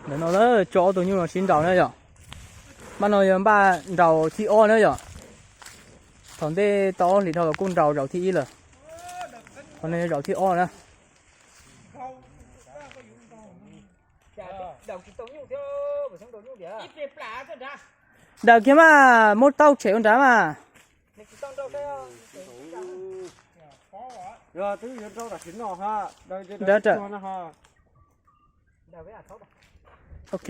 Ntawm no na, tso ob tug nyuj no sib nraus na yom. Npaj no yog npaj nraus thib ob na yom. Thaum ntej tau ob hlis dhau los kuj nraus zaum thib ib lawm. Qhov no yog zaum thib ob na. Daws kiag mas muab taub tshem ua nrad mas. Nrad, ok.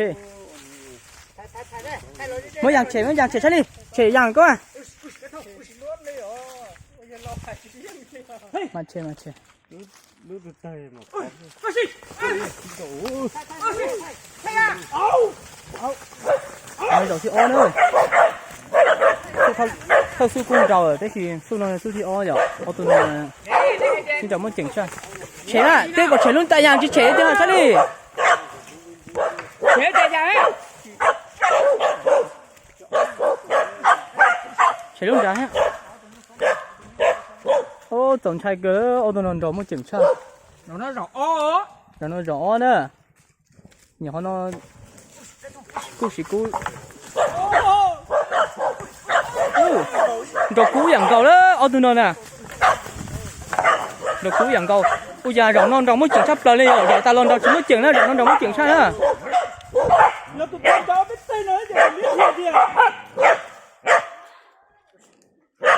Muab yas tshem, muab yas tshem sab li, tshem yas koj. Mas tshem, mas tshem. Zaum thib ob na. Thawj xub kuj nraus lawm tab sis xub no xub thib ob yom, ob tug no sib nraus muaj ceem tshaj. Tshem na, peb kom tshem lub ntaj yas tsis tshem tiag sab li. Tshem lub nrad thiab. Ub, txaus ntshai kawg, ob tug no nraus muaj ceem tshaj. Zaum no zaum ob na. Nyuam qhuav no kuj siv kub. Nraus kub yam nkaus lawm ob tug no na. Nraus kub yam nkaus. Ua cas zaum no nraus muaj ceem tshaj plaws li, zaum tas los nraus tsis muaj ceem na, zaum no nraus muaj ceem tshaj na.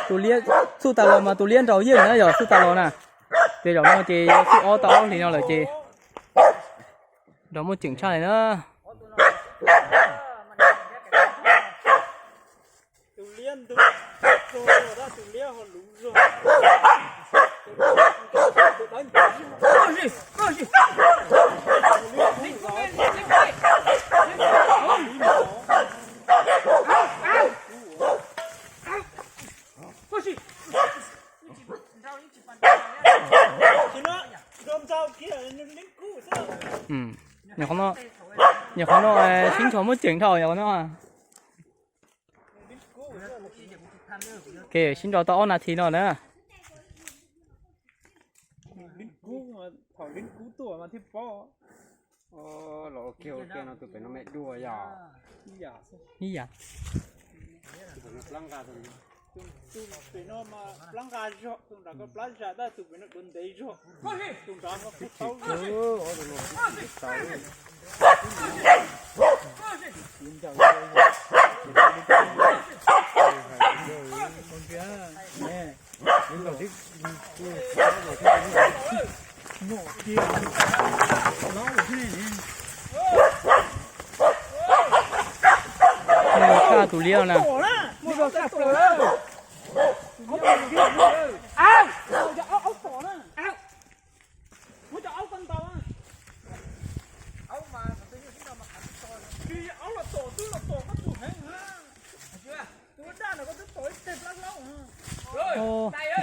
Tus liab, xub tas los mas tus liab nraus yeej na yom, xub tas los na. Ces zaum no ces yog xub ob tau ob hlis no lawm ces nraus muaj ceem tshaj li na. Nyuam qhuav no sib nrau muaj ceem dhau no. Ok, sib nrau tau ob nas this no na. Thaum li kub tuaj mas thiaj paub. Los ua kiag ua kiag no tus pem no me dua yog. Ib yam. Tus pem no plab nqa zog, tus nram ko plab zam tab tus pem no dua ntev zog, tus nrad ho kub tau zog. Tus liab na.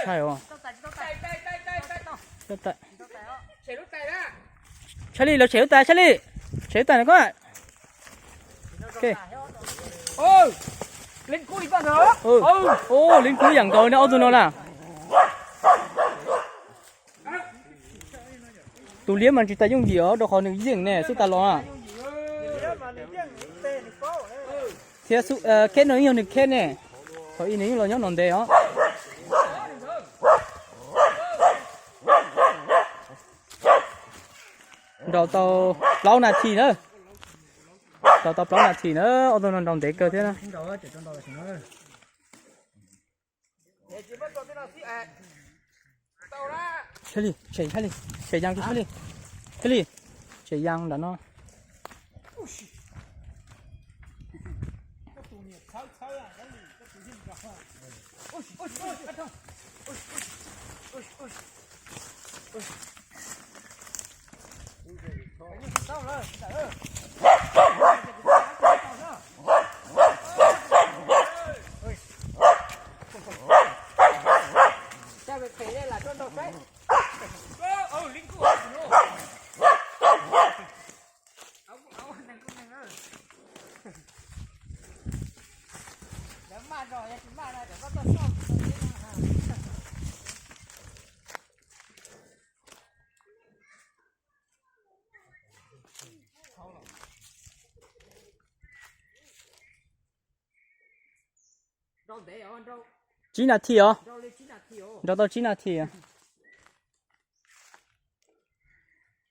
Ntshai os. Tsam li lawv tshem lub tais, tsam li tshem lub tais no koj. Ub, leej kub yam nkaus na ob tug no na. Tus liab mas tsis tas yooj yim os, rau qhov nws yeej ne, xub tas los na. Thiab kheb no yeej yog nws kheb ne, thaum ub nws yeej los nyob no ntev os. Nraus tau plaub nas this na. Nraus tau plaub nas this na, ob tug no nraus ntev kawg thiab na. Tshem li, tshem li, tshem yas kiag li, tshem li, tshem yas nram no. Tsib nas this os. Nrau tau tsib nas this.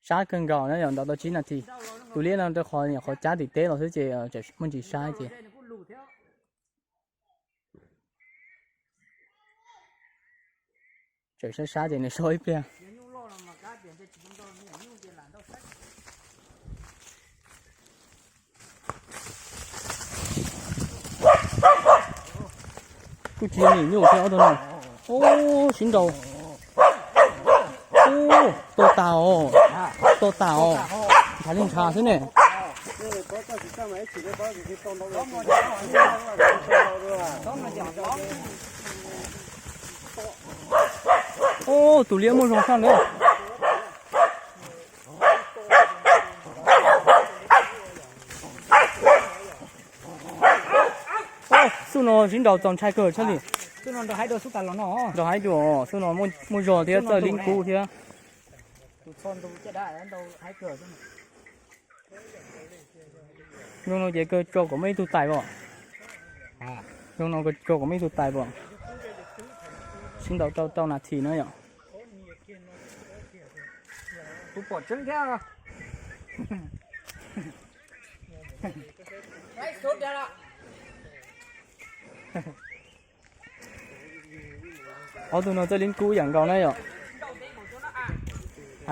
Sab kawg nkaus na yom, nrau tau tsib nas this. Tus liab no rau qhov nyuam qhuav cab tim teb los xwb ces muaj ntsis sab ces. Tseem sab sab ces nws so ib pliag. Kuj tsis yog nyuam nyuj thiab ob tug no. Ub, sib nraus. Ub, tau tas os. Tau tas os. Ntshav li ntshav xwb ne. Ub, tus liab muaj zog sab ntawd. Xub no sib nraus txaus ntshai kawg thiab li. Nraus haib dua, xub no muaj zog thiab txawj lib kub thiab. Zoo no ces kawg tso kom muaj ib tug tais pom. Zoo no kawg tso kom muaj ib tug tais pom. Sib ntaus rau rau nas this na yom. Kuv pom tseeb thiab. Ob tug no txawj lib kub yam nkaus na yom.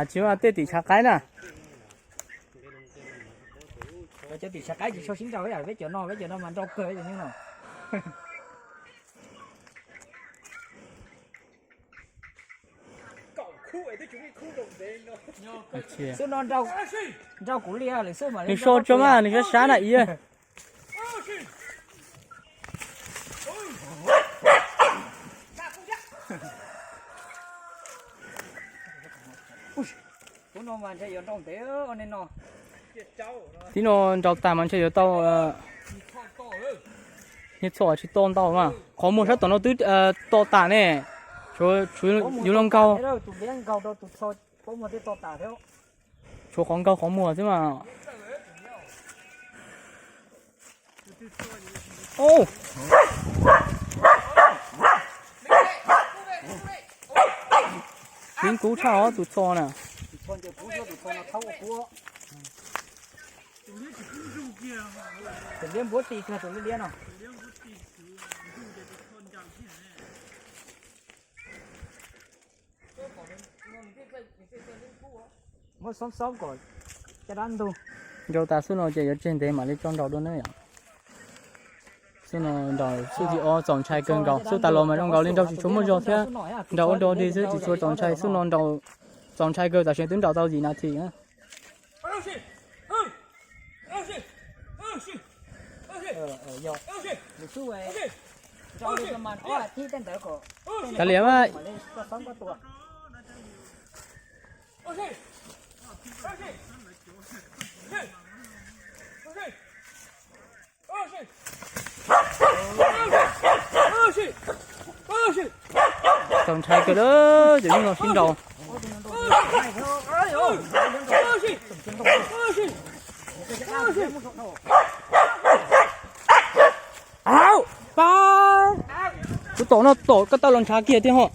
Tsis muaj tej tim tshav qaib na. Cov tim tshav qaib tsis tshua sib nraus, peb cov no, peb cov no mas nrau kawg cov no. Xwb no nrau kuv li lawm xwb mas nws so tso mas nws sab sab na iab. Ub, no mas ntshe yuav nrau ntev no. Tib no nrau tas mas ntshe yuav tau. Nyiaj txhom tsis to ntau mas qhov muag sab tom no twb to tas ne. Yuav los nkaug. Tshuav qhov nkaug qhov muag xwb mas. Lib kub tshaj os tus txho na. Tus liab npuab ti kawg tus liab no. Muab xoob xoob kom caj dab ntug. Nrau tas xub no ces yuav tseg ntev mam li tso nraus dua na yom. Xub no nraus xub thib ob txaus ntshai kawg nkaus, xub tas los mas zoo nkaus li nrau tsis tshua muaj zog thiab. Nraus ua nrau dig xwb tsis tshua txaus ntshai, xub no nraus txaus ntshai kawg, tam sim twb nraus tau yim nas this na. Kav liam mas. Txaus ntshai kawg lawm, cov nyuj no sib nraus. Pab, kuv tom no tom koj tau los ntshav kiag thiab ho.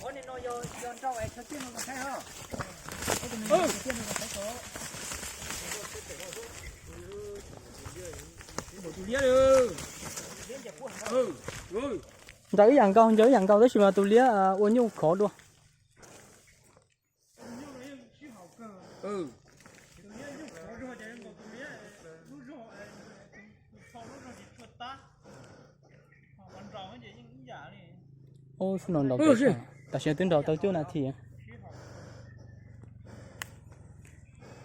Ncaws ib yam nkaus, ncaws ib yam nkaus tab sis mas tus liab ua nyuj khov dua. Ub, xub no nraus, tam sim twb nraus tau cuaj nas this.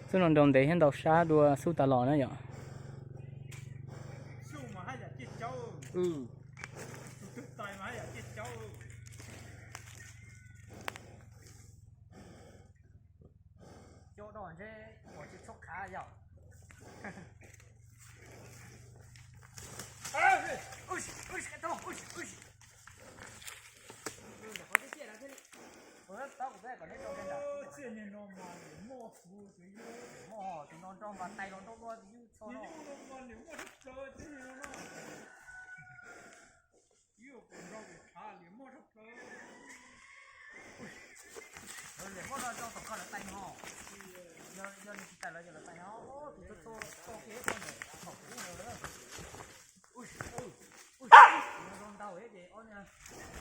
Xub no nraus ntev thiab nraus sab dua xub tas los na yom.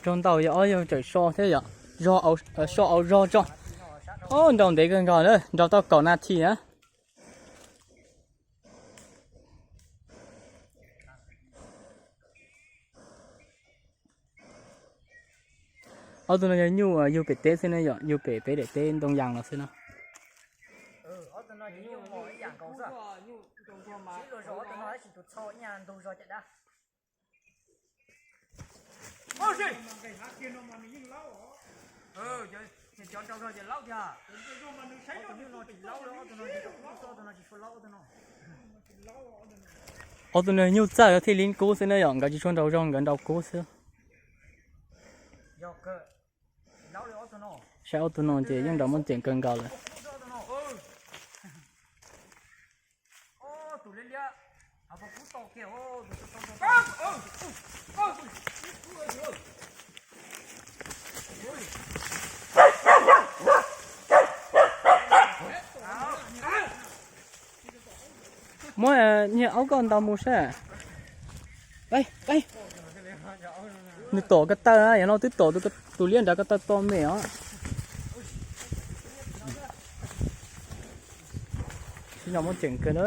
Raug ntau yog ob yawg tseem so thiab yom, so au zog tso. Ob, nrau ntev kawg nkaus na, nrau tau kaum nas this na. Ob tug no yog nyuj yug pem teb xwb na yom, yug pem peb daim teb ntoo yas los xwb na. Ob tug no nyuj txawj thiaj li kub xwb na yom, nkawd tsis tshua nrau zog, nkawd nrau kub xwb. Saib ob tug no ces yeej nrau muaj ceem kawg nkaus lawm. Muab niag aub koj ntaus mus saib. Nws tom ko taw, yog no twb tom tus liab nrad ko taw to me os. Sib nrau muaj ceem kawg na.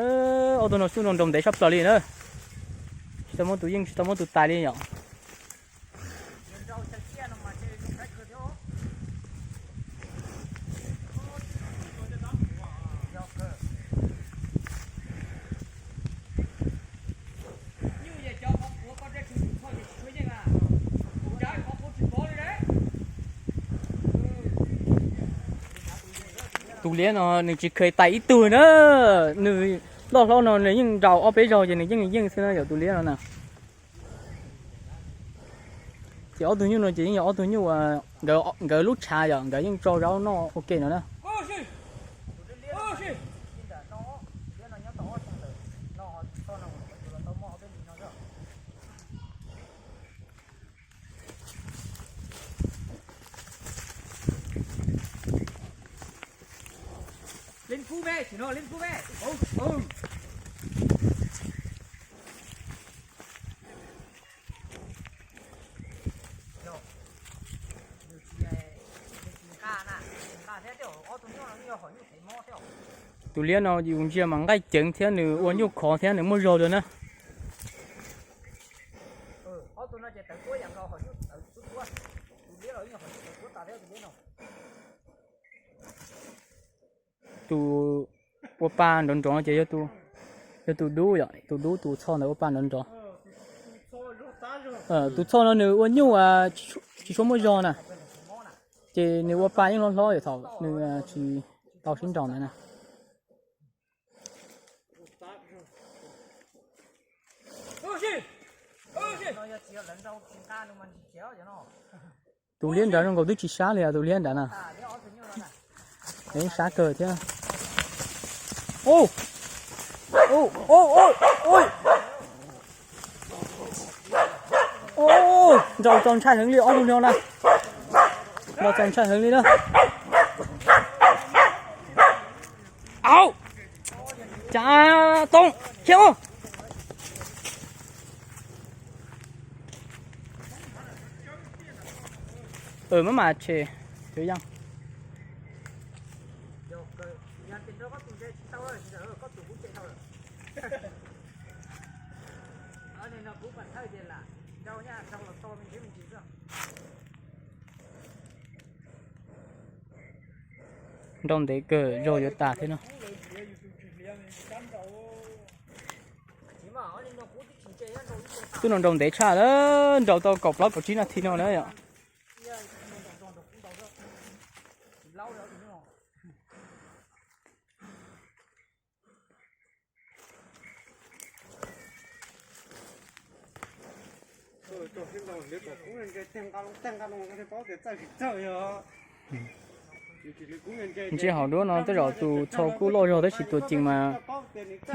Ob tug no sib nrau ntev tshaj plaws li na. Tsis tau muab tus yeej, tsis tau muab tus tais li yom. Tus liab no nws tsis kheev tais ib tug na, nws loj hlob no nws yeej nrau ob peb zaug ces nws yeej yeej xwb na yom, tus liab no na. Ces ob tug nyuj no ces yeej yog ob tug nyuj, nkawd lub tshav yom, nkawd yeej tso zaub noj ua ke no na. Tus liab no yus ntsia mas nqaij ceev thiab nws ua nyuj khov thiab nws muaj zog dua na. Tus ua pa nrov nrov ces yog tus dub yom, tus dub tus txho ntawd ua pa nrov nrov. Tus txho no nws ua nyuj tsis tshua muaj zog na, ces nws ua pa yeej hlob hlob yom, thaum nws tsis tau sib nraus ntawd na. Tus liab nrad zoo nkaus twb tsis sab li os, tus liab nrad na. Sab kawg thiab. Nrau txaus ntshai heev li ob tug no na. Nrau txaus ntshai heev li na. Au, cas toob thiab. Mab mas tshem, nrau ntev kawg, zog yuav tas thiab no. Twb no nrau ntev tshaj lawm, nrau tau kaum plaub kaum tsib nas this no na yom. Ntsej hauv duab no tej zaum tus txho kuj loj zog tab sis tus ceev mas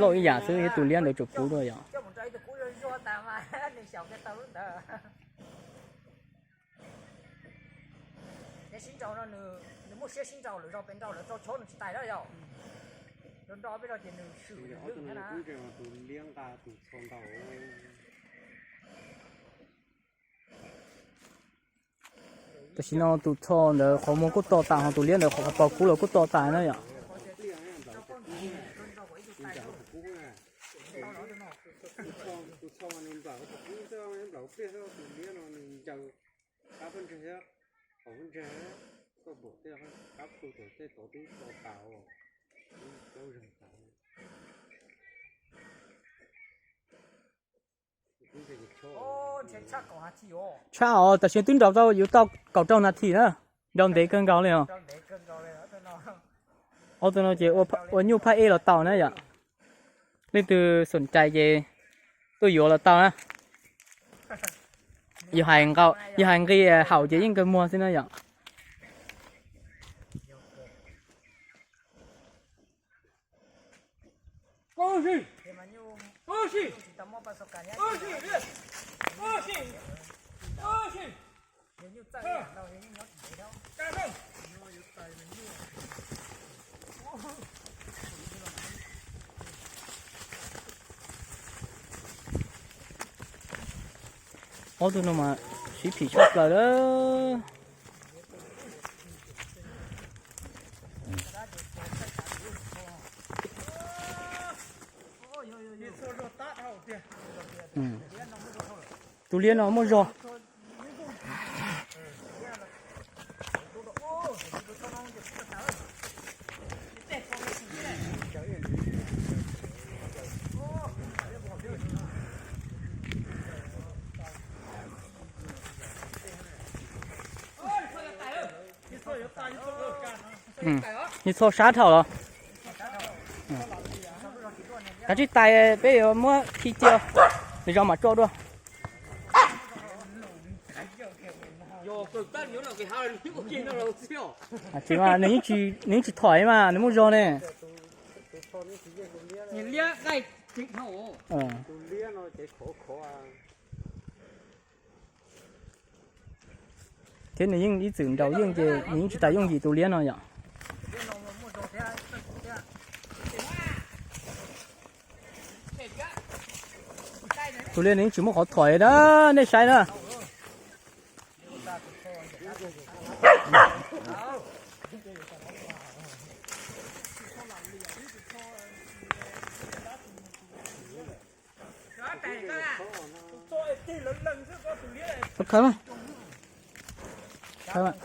loj ib yam xwb thiab, tus liab ntawd tsuas puv dua yom. Muaj siab sib nraus lawm, zog pes nraus lawm, rau chob nws tsis tais lawm yom. Nrau nrau peb zog ces nws swm nws lwj thiab na. Tus liab nqa tus txho ntau. Tam sim no tus txho ntawd qhov muag kuj to tas, ho tus liab ntawd qhov paus kub los kuj to tas na yom. Tus txho mas nws nplam hauv paus kub xwb, nplam hauv pliaj xwb, tus liab no nws ncaws qab pob ntseg thiab, hauv pob ntseg, koj pom tej qab plhu tod tej tod twb to tas, twb zaug tas. Tshaj os, tam sim twb nraus tau yuav tau kaum rau nas this na, nraus ntev kawg nkaus li os. Ob tug no ces ua nyuj phaj ej los tau na yom. Leej twg xom cai ces tuaj yuav los tau na. Yog hais nqi haum ces yeej kawg muag xwb na yom. Ob tug no mas sib phim tshaj plaws lawm. Tus liab no muaj zog. Nws txho sab dhau los? Kav tsij tais, peb yuav muab khi cia, nws zov mam tso dua. Tsis mas, nws yeej tsis thom mas, nws muaj zog ne. Thiab nws yeej ib txwm nraus yeej ces nws yeej tsis tas yooj yim tus liab no yom. Tus liab nws yeej tsis muaj qhov thom na, nej saib na. Khaws mas. Khaws mas.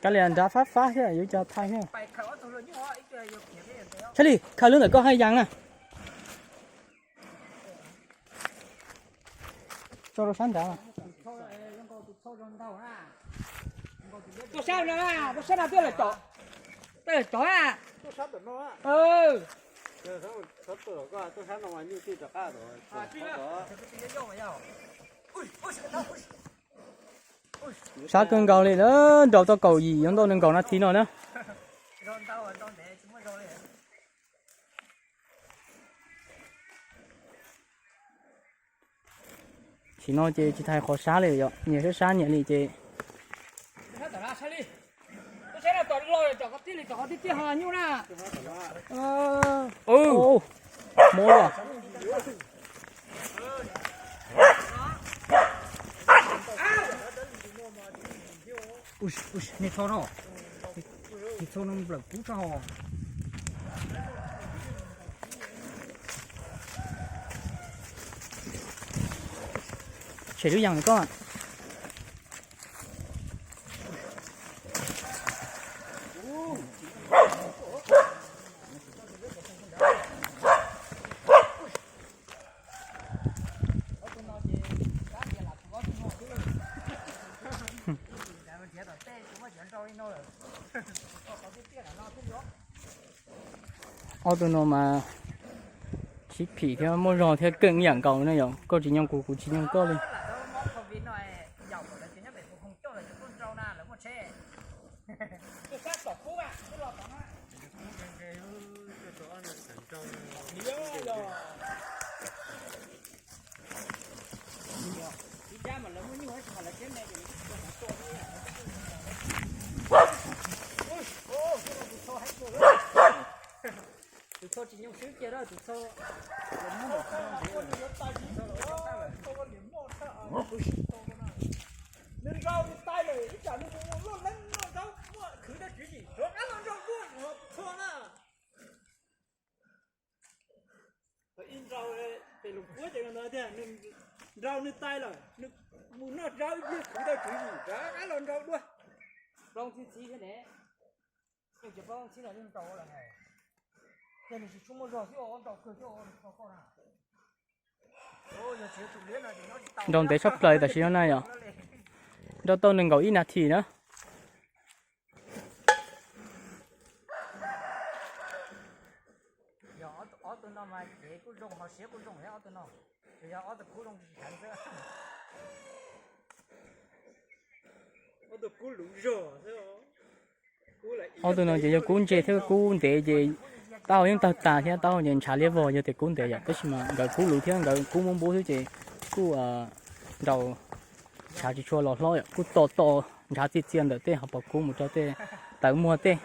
Kav liam nrad fab fab thiab yuav ua cas thaij thiab. Txhob li, khaws lub ntawm koj haj yas na. Tso rau sab nrad. Tuaj sab no, tuaj sab no twb lawm cov. Twb lawm cov na. Sab kawg nkaus li na, nraus tau kaum yim yuav ntau nees nkaum nas this no na. Tam sim no ces tsis tas qhov sab li yom, nyias sab sab nyias li ces. Mob lawm. Nej txhob no, nej txhob no nplawm kub tso. Tshem lub yas koj. Ob tug no mas sib phim thiab muaj zog thiab keej ib yam nkaus na yom, koj tsis nyoo kuv, kuv tsis nyoo koj li. Tus txho tsis nyoo swb kiag, tus txho nws nrau nws tais lawm, ib tsam nws mus loj leeb noj zaub muaj khwv tau tswv yim rov qab los nrau dua tus txho na. Ib nrau pem Loos Kuab ces tias nws nrau nws tais lawm, nws mus noj zaub ib pliag khwv tau tswv yim rov qab los nrau dua. Plob txhib txhib thiab ne. Yeej tsis paub txhib no yeej nrau lawm hais. Ces nws tsis tshua muaj zog xwb os, nrau kawg thiab os, nws txho koj na. Nrau ntev tshaj plaws tam sim no na yom. Nrau tau nees nkaum ib nas this na. Yog ob tug no mas cev kuj zoo ho siab kuj zoo thiab ob tug no. Tsuas yog ob tug kub zoo tsis heev xwb. Ob tug kub luv zog xwb. Ob tug no ces yog kub ntse thiab kub ntev ces taub hau yeej tawg tas thiab taub hau ces ntshav liab vog yog tias kub ntev yom, tab sis mas nkawd kub luv thiab nkawd kub npub npub xwb ces kuj nrau ntshav tsis tshua los hlob yom, kuj to to ntshav txias txias ntawm tej hauv paus kub mus rau tej tawv muag tej.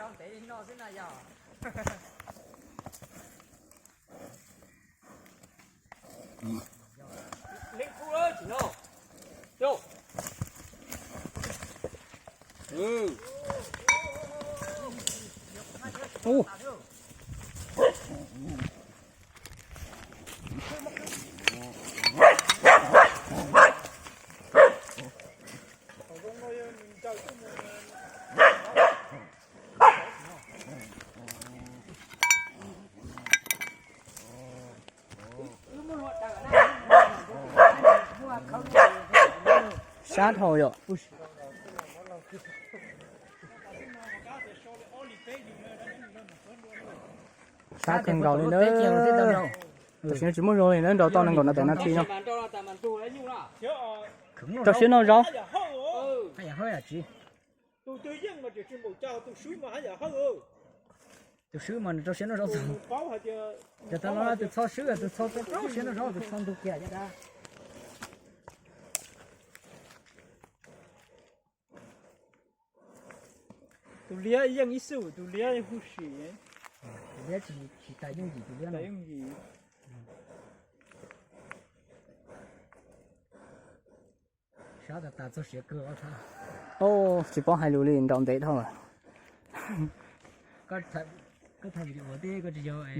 Sab dhau yom. Sab kawg nkaus li na. Tam sim no tsis muaj zog li na, nrau tau nees nkaum nas this no. Rau siab noj zaub. Tus swb mas rau siab noj zaub txog. Cov tau no tus txho swb, tus txho rau siab noj zaub, tus txho ntug kiag. Tus liab yeej ib xub, tus liab huv si. Tus liab tsis tas yooj yim, tus liab yooj yim. Sab tas tas txog siav kawg. Tsis paub hais lus li, nrau ntev dhau lawm. Koj thaij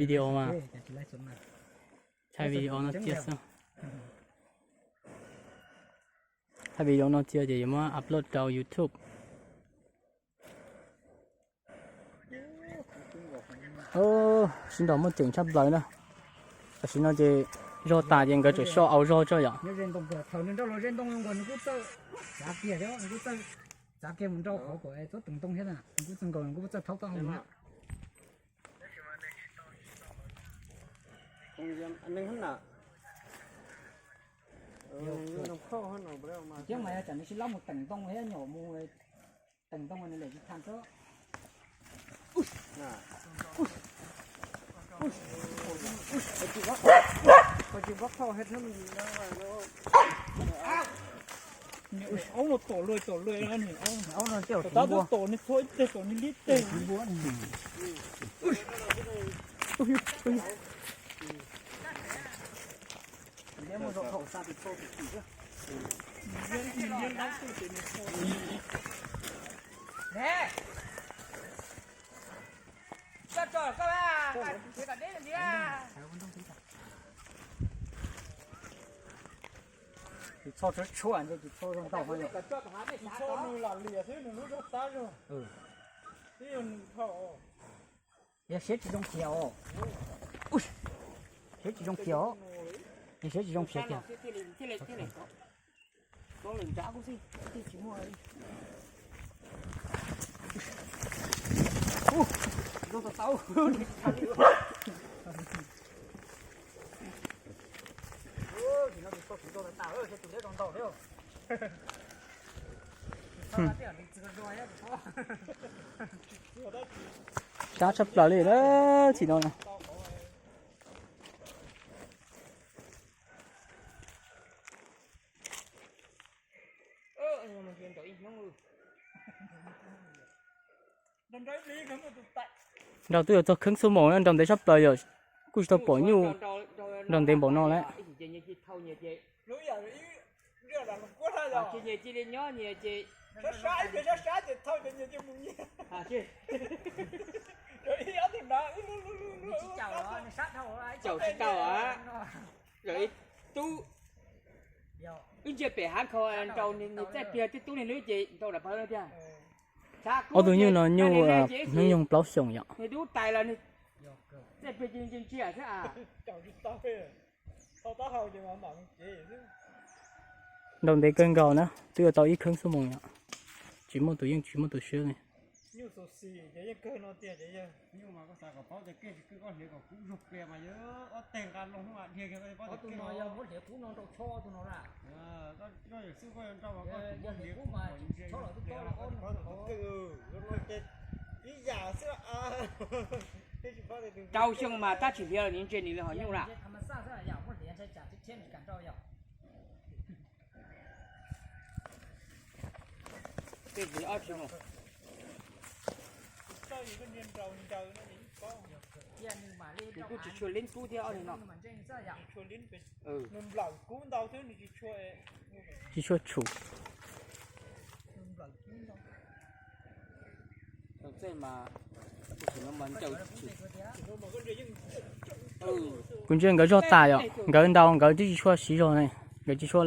video mas. Thaij video no tiag xwb. Thaij video no tiag ces yuav muab upload rau YouTube. Sib nrau muaj ceem tshaj plaws na. Tam sim no ces zog tas ces nkawd tseem so aus zog tso yom. Thaum nws nrau los ze ntoo nkaus nws kuj txawj txav kiag thiab, nws kuj txawj txav kiag mus nrau qhov kom txhob teem ntoo thiab na, nws kuj txawj nkaus, nws kuj txawj thaub taub hau na. Thiab mas yog tsam nws sib lab mus teem ntoo thiab nyom mus teem ntoo nws lawm tsis thav xwb. Aub no tom luaj tom luaj, aub no tom, nws txhob ib teg tom nws liab teg. Tus txho tshuav tshuaj, tus txho zoo ntau. Tus txho nws lam liam xwb, nws lub zog tab zog. Twb yog nws dhau. Yog siab tsis zoo khiav os. Siab tsis zoo khiav os. Yog siab tsis zoo khiav kiag. Sab tshaj plaws li na, tsis no na. Nrau twb yuav txog kheeb xuab moos na, nrau ntev tshaj plaws yom, kuj tsis tau pom nyuj nrau ntev npaum no lawm. Caum tsis tau. Tub, wb ntsia pem hav nkhaus nrau nws txaij pliag twb tub niag hlwb ces nrau nram pawg tiag. Ob tug nyuj no nyuj hnub nyoog plaub xyoos yom. Nws dub tais los nws txaij pliag ntsia ntsia xwb. Nrau ntev kawg nkaus na, twb yuav tau ib kheeb xuab moos yom. Tsis muaj tus yeej tsis muaj tus swb li. Rau xyoo mas tab tsis hliav los nws ntse nws li hom nyuj lawm. Tej ntawd ob tsis mus. Nws kuj tsis tshua leeb kub thiab ob tug no. Tsis tshua tshum. Kuv ntsia nkawd zog tas yom, nkawd nrau nkawd twb tsis tshua siv zog ne, nkawd tsis tshua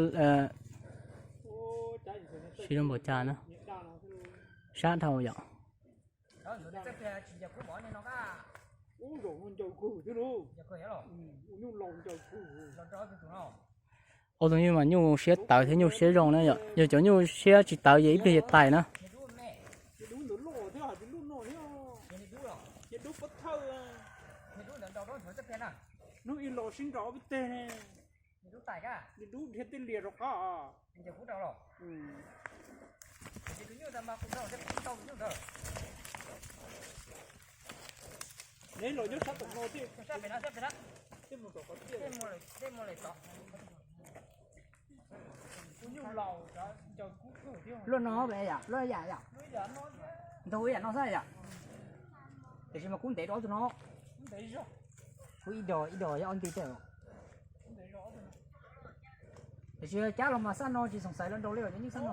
siv zog npaum cas na, sab dhau yom. Ob tug nyuj mas nyuj siab tawv thiab nyuj siab zoo na yom, yog cov nyuj siab tsis tawv ces ib pliag yuav tais na. Hnub ib los sib nraus ob peb teg ne, nws dub dhia tej lias rov qab. Neb los nyob sab tom no thiab. Luaj no yom, luaj yam yom, ntug yam no xwb yom. Tiam sis mas kub ntev rau ob tug no, kub ib dos ib dos yog ob nti tej. Tiam sis cab los mas xab no tsis xoom xaiv los nraus li os, cov nyuj xab no.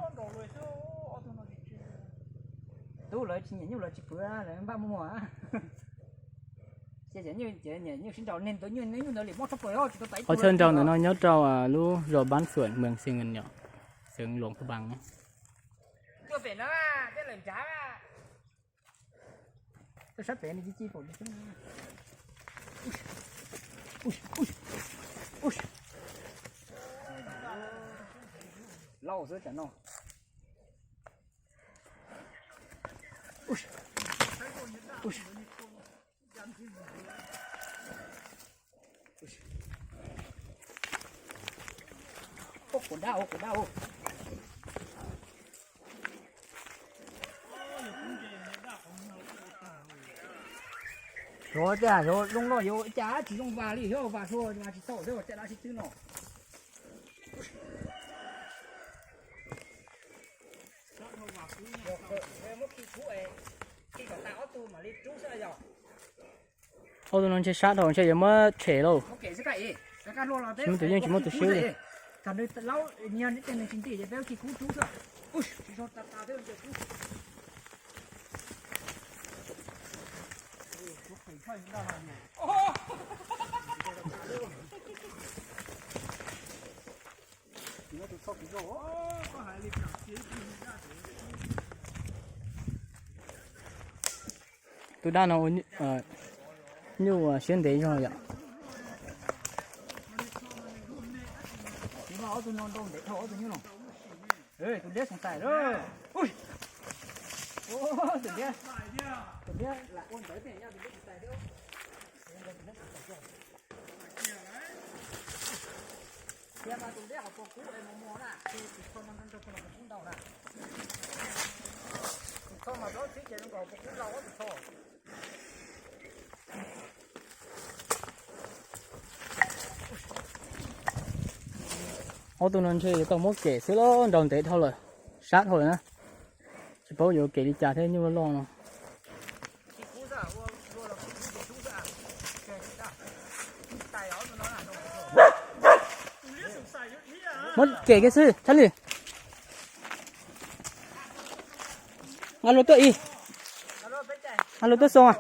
Tub lawv tsis nyiam nyuj lawv tsis pw, lawv npaj muag. Ces cov nyuj, cov nyuj sib nraus neeg tus nyuj, nyuj ntawd li mob tshaj plaws, tsis tau tais ib tug. Qhov chaw nrau ntawm no nyob rau lub zos Npab Xuam, Mees Xees Nyoos, xeev Luam Phab Npaas na. Sab pem no ci ci pom. Lauj xwb tam no. Ua kuv dab, ua kuv dab. Xyov tias xyov zoo loj yuav ua cas tsis zoo vas li, xyov vas sua mas tsis tau xyov ua cas dab sib twb no. Muab khi kub, khi kom tas ob tug mam li rub xwb yog. Ob tug no ntshe sab dhau ntshe yuav muab tshem lauj. Tsis muaj tus yeej tsis muaj tus swb li. Thaum nws laub nyiag nws tej nws tsis nti ces peb khi kub rub xwb. Tsis zoo tas tas thiab ncaws kub. Tus dab no ua nyuj siab ntev zog yom. Tus no ob tug no nrau ntev dhau ob tug nyuj no. Tus deb xoom xaiv lawm. Tus deb, tus deb lam ua ntawd tej nyaj tus deb xoom xaiv thiab. Tias mas tus deb hauv paus kub es mos mos na, tus tus tho no nrog nrog paus kub ntau na. Tus tho mas plaub tsib ces zoo nkaus paus kub lau ob tus tho. Ob tug no ntshe yuav tau muab kem xwb los nrau ntev dhau lawm, sab dhau lawm na. Tsis paub yuav kem li cas thiab nyuj loj loj no. Muab kem kiag xwb Tshab Lwm. Nqa lus tuaj ib, nqa lus tuaj xoo.